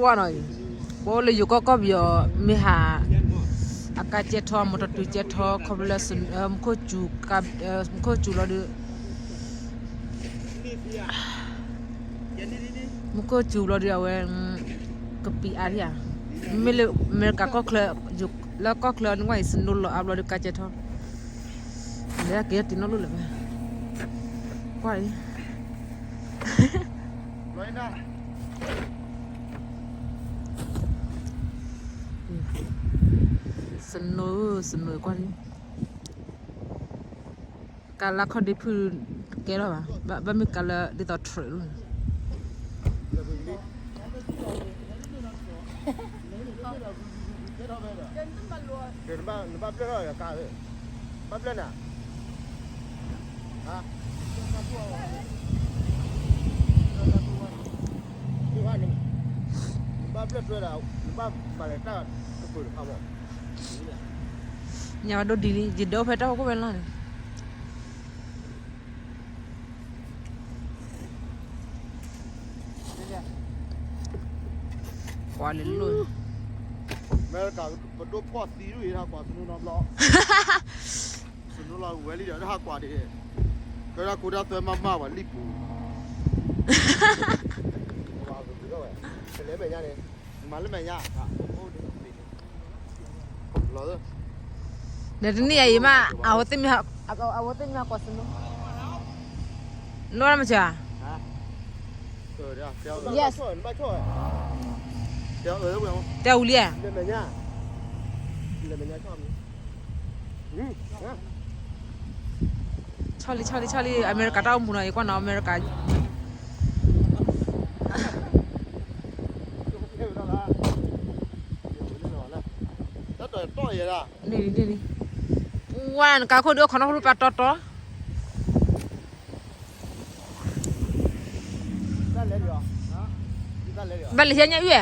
ဝါနီၤ, ပအိၣ်လၢယိၤကီၢ်ကီၢ်ပယီၤ မ့ၢ်ဟး အကါကဲထီၣ် မီတီတုၤကဲထီၣ် ခီဖျိလၢ မူခိၣ်စူၤလီၤဒီး မူခိၣ်စူၤလီၤဒီး အဝဲ ကပံးအါဒံးဧါ, မ့မ့ၢ်လၢအမဲရကၤကီၢ်ချၢ လၢကီၢ်ချၢန့ၣ် ကွၢ်အံၤ snow လီၤအါဘျီဒီး ကါကဲထီၣ်, လဲၤက့ၤတ့ၢ်နီၣ်လိၣ်လၢၤဘၣ်, ကွၢ်အံၤ snow snow ကွၢ်ဒံး, ကါလၢခီၣ်ဒ့ဖုၣ်တကဲထီၣ်ဘၣ်, ဘၣ်မ့ၢ်ကါလၢဒ်သိး truck လီၤ. နဘၣ်ပျဲၢ်ထီၣ်ယကါ, ဘၣ်ပျဲၢ်နၤ, နဘၣ်ပျဲၢ်ထွဲဒီး နဘၣ်မၤလဲၤတၢ်ကပၢၤတခါမး, ညါဝဲဒိၣ်ဒ်လံ ယဒိဖဲတၢ်ဟီၣ်ခိၣ်ဝဲလီၤန့ၣ် ကွၢ်လၢလိၣ်, အမဲရကၤ ပဒိၣ်ဖှီၣ်သံဒ်အံၤ ဟးကွၢ်သနူနီဘျီ, သနူလီၤဝဲလံဒီး ဟးကွၢ်ဒ်, ကဲဒၣ်ကူဒၣ်သွဲမးမးဝဲလံပူၤ, လဲၤမဲာ်ညါန့ၣ်, မၤလၢမဲာ်ညါ, ဒီးတနံၣ်အံၤမး အဝဲသ့ၣ်မ့ၢ်ဟးကွၢ်သနူ, နီၢ်မဆါ, yes, တဲဝံၤလံဧါ, ဆီၣ်လံ ဆီၣ်လံ ဆီၣ်လံ အမဲရကၤတၢ်အိၣ်မူနီၤ ယကွၢ်နီၤ အမဲရကၤ န့ၣ်လံ န့ၣ်လံ, ဝါ နကါခိၣ်ဒုးအိၣ်ခိးနီၢ်ခိၣ်ပၢ်တီတီ, ဘၣ်လၢဟံၣ်ညါအုၣ်ဧါ